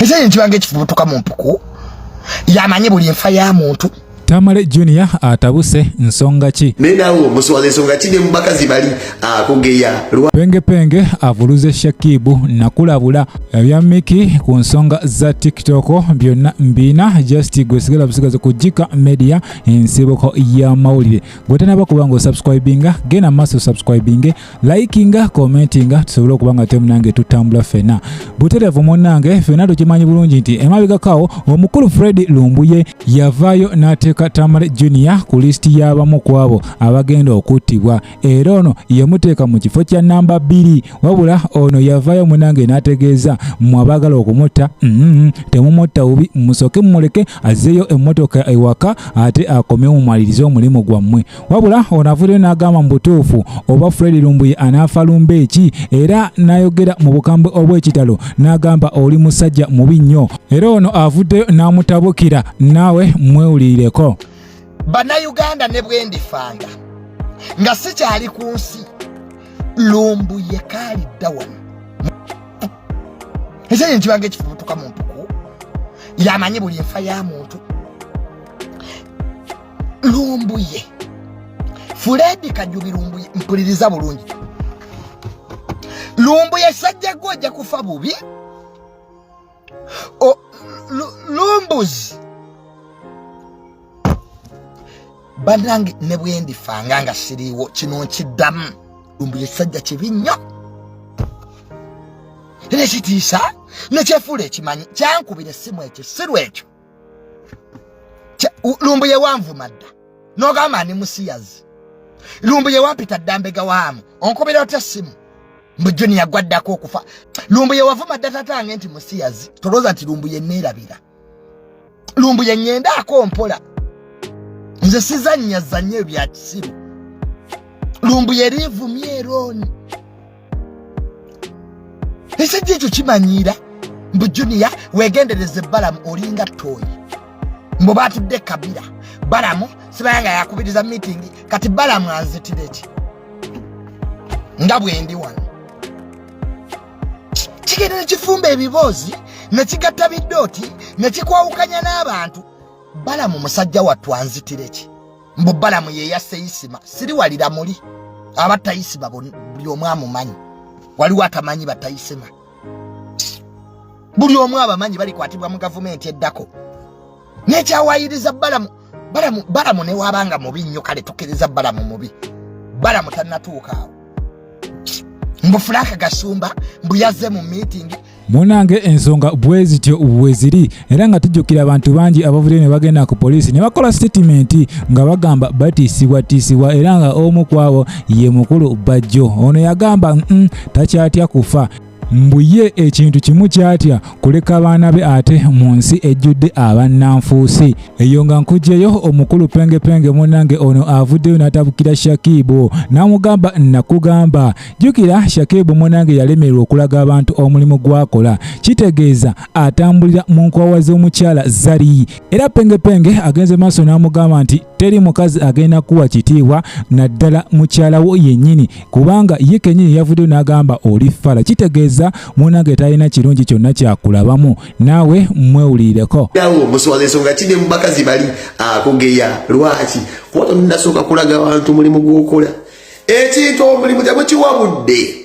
Ekyenyi kibanga ekifubutuka mu mpuku, yamanyi buli nfa ya muntu. Tamale Junior atabuse nsonga ki? Naye naawe omuswaza ensonga ki ne mu bakazi bali akugeya. Penge Penge avuluze Shakibu nakulabula ebya Miki ku nsonga za TikTok byonna mbiina just gwe sigala busigazi ku Jika Media ensibuko y'amawulire. Gwe tanaba kuba nga osubscribinga genda maaso subscribinge likinga commentinga tusobole okuba nga temunange tutambula ffena butereevu. Munnange, ffena tukimanyi bulungi nti emabegakawo omukulu Fred Lumbuye yavaayo n'ateeka Tamale Junior ku lisiti y'abamu ku abo abagenda okuttibwa, era ono yamuteeka mu kifo kya namba 2. Wabula ono yavaayo munange n'ategeeza mmwe abaagala okumutta, temumutta bubi, musooke mumuleke azzeeyo emmotoka ewaka ate akomewo mumalirize omulimu gwammwe. Wabula ono avuddeyo n'agamba mu butuufu oba Fred Lumbuye anaafa lumbe ki, era n'ayogera mu bukambwe obw'ekitalo n'agamba oli musajja mubi nnyo, era ono avuddeyo n'amutabukira. Naawe mwewulirireko. Bannayuganda, ne bwendifanga nga sikyali ku nsi, Lumbuye kaalidda wano. Ekyenyi kibanga ekifubutuka mu mpuku, yamanyi buli nfa ya muntu. Lumbuye Fred Kajubi Lumbuye, mpuliriza bulungi. Lumbuye sajja gwe ojja kufa bubi. Lumbuzi bannange, ne bwendifanga nga siriiwo, kino nkiddamu, Lumbuye sajja kibi nnyo nekitiisa nekyefuula ekimanyi kyankubira essimu ekyo siru ekyo. Lumbuye wanvuma dda nogamba ndi musiyazi. Lumbuye wampita ddambega waamu, onkubira otya ssimu mbu Junior gwaddako okufa? Lumbuye wavuma dda tatange nti musiyazi. Tolowooza nti Lumbuye neerabira. Lumbuye ŋŋendaako mpola, nze sizannyazannya ebyo bya kisiru. Lumbuye liivumye erooni ekijja ekyo kimanyiira mbu Junior wegendereze Balamu olinga toyi mbu batudde Kabira Balamu sibaya nga yakubiriza meeting. Kati Balamu anzitire ki nga bwendi wano? Kigenda nekifumba ebiboozi nekigatta bidooti nekikwawukanya n'abantu. Balamu musajja wattu anzitire ki mbu Balamu yeyasse Isima? Siriwalira muli abatta Isima, buli omu amumanyi. Waliwo atamanyi batta Isima? Buli omu abamanyi, balikwatibwa mu gavumenti eddako. Nekyawayiriza Balamu, Balamu, Balamu newabanga mubi nnyo, kale tukkiriza Balamu mubi, Balamu tannatuuka awo mbu Frank Gasumba mbu yazze mu meeting. Munange, ensonga bwe zityo bwe ziri, era nga tujjukira abantu bangi abavuddeyo ne bagenda ku poliisi ne bakola sitatimenti nga bagamba batiisibwatiisibwa, era nga omu ku abo ye mukulu Bajjo. Ono yagamba takyatya kufa, mbu ye ekintu kimu kyatya kuleka baana be ate mu nsi ejjudde abannanfuusi. Eyo nga nkugyeyo omukulu Pengepenge. Munnange, ono avuddeyo n'atabukira Shakibu n'amugamba nakugamba. Jjukira Shakibu munnange yalemererwa okulaga abantu omulimu gwakola, kitegeeza atambulira mu nkwawa z'omukyala Zari. Era Pengepenge agenze maaso n'amugamba nti teri mukazi agenda kuwa kitiibwa, naddala mukyala wo yennyini, kubanga ye kennyini yavuddeyo n'agamba oli fala. Kitegeeza munnange talina kirungi kyonna kyakulabamu. Naawe mwewulirireko. Nawe omuswaza ensonga ki ne mu bakazi bali akugeya lwaki? Kuba tonasooka kulaga bantu mulimu gw'okola. Ekintu omulimu temukiwa budde,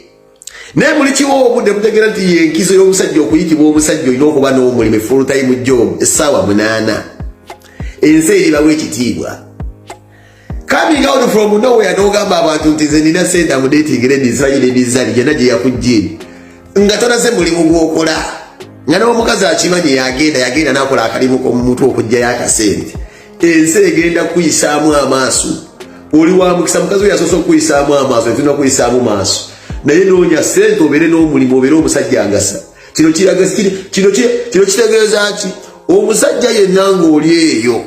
naye mulikiwa obudde mutegeera nti yenkizo y'omusajja okuyitibwa omusajja olina okuba n'omulimu, full time job, essaawa 8, ensi eribawo ekitiibwa. Coming out from nowhere n'ogamba abantu nti nze nina sente, am dating ladies, sanyi ladies, zali gyonna gye yakujja nga tonaze mulimu gw'okola, nga n'omukazi akimanyi yagenda yagenda n'akola akalimu k'omu okugjayo akasente, ensi egenda kukuyisaamu amaaso. Oli wa mukisa mukazi we yasoose okukuyisaamu amaaso, etulina kuyisaamu maaso. Naye noonya sente, obeere n'omulimu, obeere omusajja angasa. Kino kiraga kino kino kitegeeza ki? Omusajja yenna ng'oli eyo,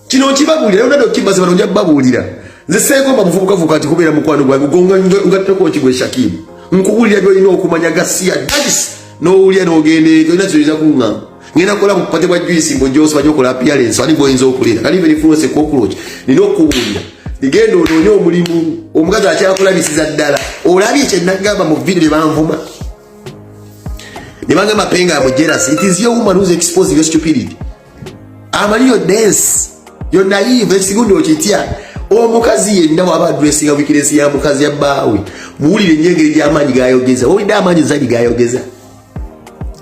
kino nkibabuulira yonadde okimbaza bano, nja babuulira. Nze seegomba muvubukavuka nti kubeera mukwano gwange ngatteko nkigwe. Shakibu, nkubuulira byolina okumanya gasiya dagis n'owulira n'ogenda eri olina kyoyinza kuŋŋamba. Ngenda kukola mu bupate bwa juice mbwojoosi bajja okola appearance ani gwoyinza okuleera kali very fluency cockroach. Nina okukubuulira, genda onoonye omulimu. Omukazi akyakulabisiza ddala, olabye kye nagamba mu video bye banvuma. Ne bagamba Penga am jealous. It is your woman who's exposing your stupidity. Amanyi yo dance. Yo naive ekigundi okitya. Omukazi yenna waba addressinga weakness ya mukazi ya bbaawe. Muwulire nnyo engeri gy'amaanyi gayogeza. Owulidde amaanyi zali gayogeza.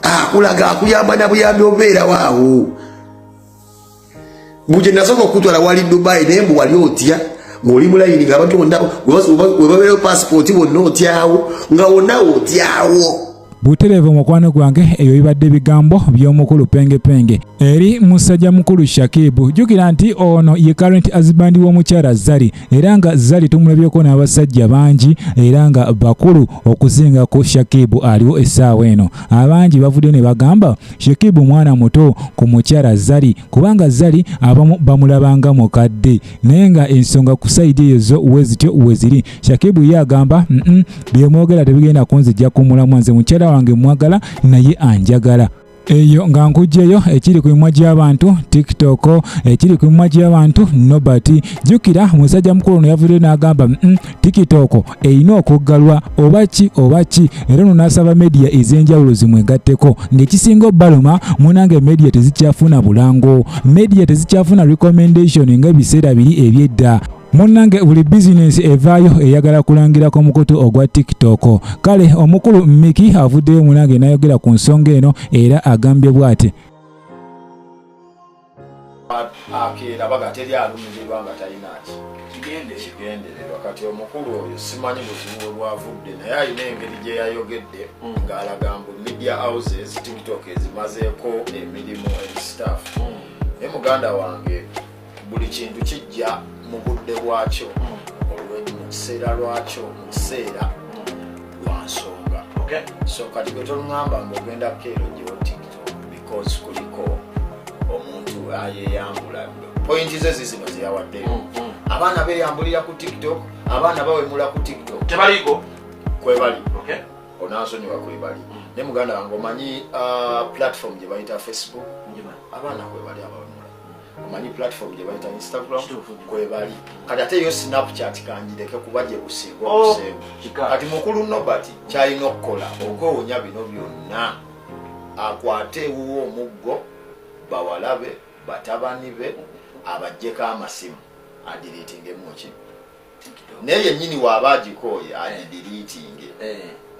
Akulaga akuyamba na buyambi obeerawo awo. Mbu nasooka okutwala wali Dubai naye mbu wali otya ng'oli mulayini ng'abantu bonna webabeerayo passport bonna otyawo nga wonna otyawo. Butereevu mukwano gwange, ebyo bibadde bigambo by'omukulu Pengepenge eri musajja mukulu Shakibu. Jjukira nti ono ye current husband w'omukyala Zari, era nga Zari tumulabyeko n'abasajja bangi era nga bakulu okusinga ku Shakibu aliwo essaawa eno. Abangi bavudde ne bagamba Shakibu mwana muto ku mukyala Zari, kubanga Zari abamu bamulabanga mukadde, naye nga ensonga ku side eyo zo wezityo weziri. Shakibu ye agamba byemwogera tebigenda kunzijja ku mulamwa, nze mukyala wange mwagala naye anjagala. Eyo nga nkugjeyo ekiri ku mimwa gy'abantu TikTok, ekiri ku mimwa gy'abantu Nobert. Jjukira musajja mukulu ono yavuddeyo n'agamba TikTok erina okuggalwa oba ki oba ki, era ono n'asaba media ez'enjawulo zimwegatteko. Ng'ekisinga obbaluma munange, media tezikyafuna bulango, media tezikyafuna recommendation ng'ebiseera biri ebyedda. Munnange, buli bizinensi evaayo eyagala kulangira ku mukutu ogwa TikTok. Kale omukulu Miki avuddeyo munange n'ayogera ku nsonga eno, era agambye bw'ati: Akeera baga teri alumirirwa nga talina ki kigendererwa. Kati omukulu oyo simanyi buzibu bwe bwavudde, naye alina engeri gye yayogedde ng'alaga mbu media houses TikTok ezimazeeko emirimu eri staff. Naye muganda wange, buli kintu kijja mu budde bwakyo, mu kiseera lwakyo, mu kiseera lwa nsonga. So kati gwe toluŋŋamba ng'ogenda keero gyewo TikTok because kuliko omuntu ayeyambula. Point ze zizino zeyawaddeyo: abaana beyambulira ku TikTok, abaana bawemula ku TikTok. Tebaliiko. Kwebali, onansonyiwa, kwebali. Naye muganda wange, omanyi platform gye bayita Facebook, abaana kwebali abawemula. Omanyi platform gye bayita Instagram, kwebali. Kati ate yo Snapchat kanjireke kuba gye businga obuseemu. Kati mukulu Nobert kyalina okukola okwewonya bino byonna, akwate ewuwo omuggo, bawala be, batabani be, abaggyeko amasimu, adeletingemu ki, naye yennyini waaba agikooye agideletinge.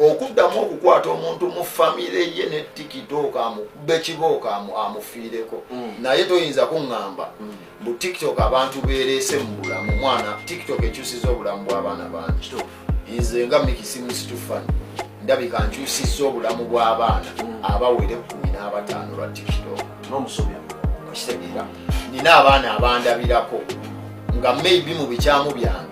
Okuddamu okukwata omuntu mu famire ye ne TikTok, amukube kibooko, amufiireko. Naye toyinza kuŋŋamba mbu TikTok abantu beereese mu bulamu. Mwana, TikTok ekyusiza obulamu bw'abaana bangi. Nze nga Mikisimusitufan ndabika nkyusizza obulamu bw'abaana abawera 15 lwa TikTok. N'omusobya. Okitegeera, nina abaana abandabirako nga maybe mu bikyamu byange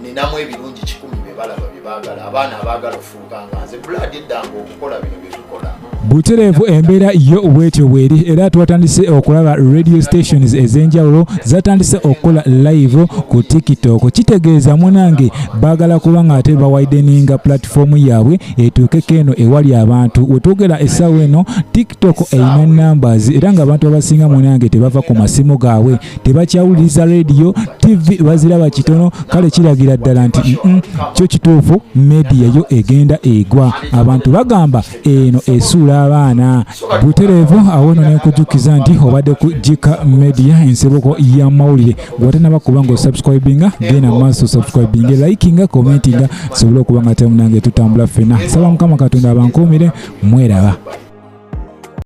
ninamu ebirungi 100 bye balaba bye baagala. Abaana abaagala ofuuka nga nze buladi eddanga okukola bino bye tukola. Butereevu embeera yo bwetyo bweri, era twatandise okulaba radio stations ez'enjawulo zatandise okukola live ku TikTok. Kitegeeza munange baagala kuba nga ate bawideninga platform yaabwe etuukeko eno ewali abantu. Wetwogera essaawa eno, TikTok erina numbers, era ng'abantu abasinga munange tebava ku masimu gaabwe, tebakyawuliriza radio, TV baziraba kitono. Kale kiragira ddala nti kyo kituufu, media yo egenda egwa. Abantu bagamba eno esuula abaana butereevu. Awo nno nenkujjukiza nti obadde ku Jika Media, ensibuko y'amawulire. Gwatanaba kuba nga osubscribinga, genda maaso subscribinge, likinga, commentinga, sobole okuba nga temunange tutambula ffena. Saba Mukama Katonda abankuumire. Mweraba.